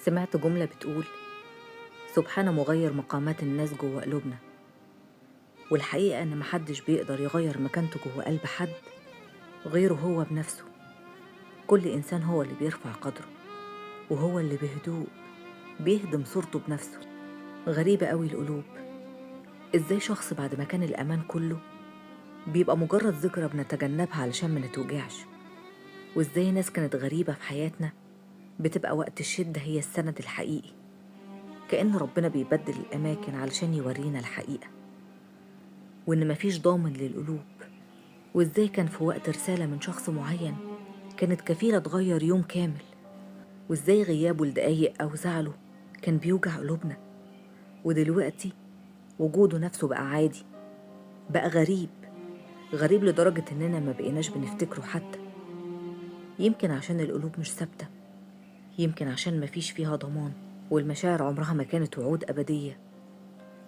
سمعت جملة بتقول سبحان مغير مقامات الناس جوه قلوبنا، والحقيقة إن محدش بيقدر يغير مكانته جوه قلب حد غيره هو بنفسه. كل إنسان هو اللي بيرفع قدره، وهو اللي بهدوء بيهدم صورته بنفسه. غريبة قوي القلوب، إزاي شخص بعد ما كان الأمان كله بيبقى مجرد ذكرى بنتجنبها علشان ما نتوجعش، وإزاي ناس كانت غريبة في حياتنا بتبقى وقت الشدة هي السند الحقيقي. كأن ربنا بيبدل الأماكن علشان يورينا الحقيقة، وإن مفيش ضامن للقلوب. وإزاي كان في وقت رسالة من شخص معين كانت كفيلة تغير يوم كامل، وإزاي غيابه لدقايق أو زعله كان بيوجع قلوبنا، ودلوقتي وجوده نفسه بقى عادي، بقى غريب غريب لدرجة إننا ما بقيناش بنفتكره حتى. يمكن عشان القلوب مش ثابتة، يمكن عشان مفيش فيها ضمان، والمشاعر عمرها ما كانت وعود أبدية،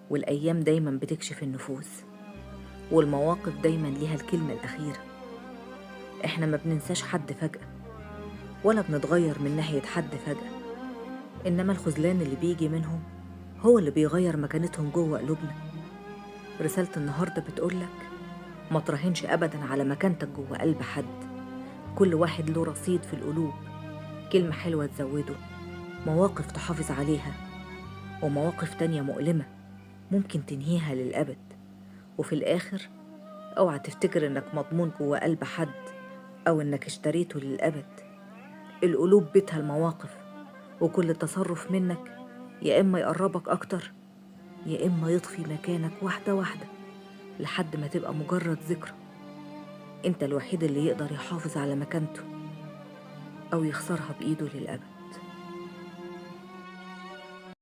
والأيام دايما بتكشف النفوس، والمواقف دايما ليها الكلمة الأخيرة. إحنا ما بننساش حد فجأة، ولا بنتغير من ناحية حد فجأة، إنما الخذلان اللي بيجي منهم هو اللي بيغير مكانتهم جوه قلوبنا. رسالة النهاردة بتقولك ما تراهنش أبدا على مكانتك جوه قلب حد. كل واحد له رصيد في القلوب، كلمة حلوة تزوده، مواقف تحافظ عليها، ومواقف تانية مؤلمة ممكن تنهيها للأبد. وفي الآخر اوعى تفتكر إنك مضمون جوه قلب حد أو إنك اشتريته للأبد. القلوب بيتها المواقف، وكل تصرف منك يا إما يقربك أكتر، يا إما يطفي مكانك واحدة واحدة لحد ما تبقى مجرد ذكرى. أنت الوحيد اللي يقدر يحافظ على مكانته أو يخسرها بإيده للأبد.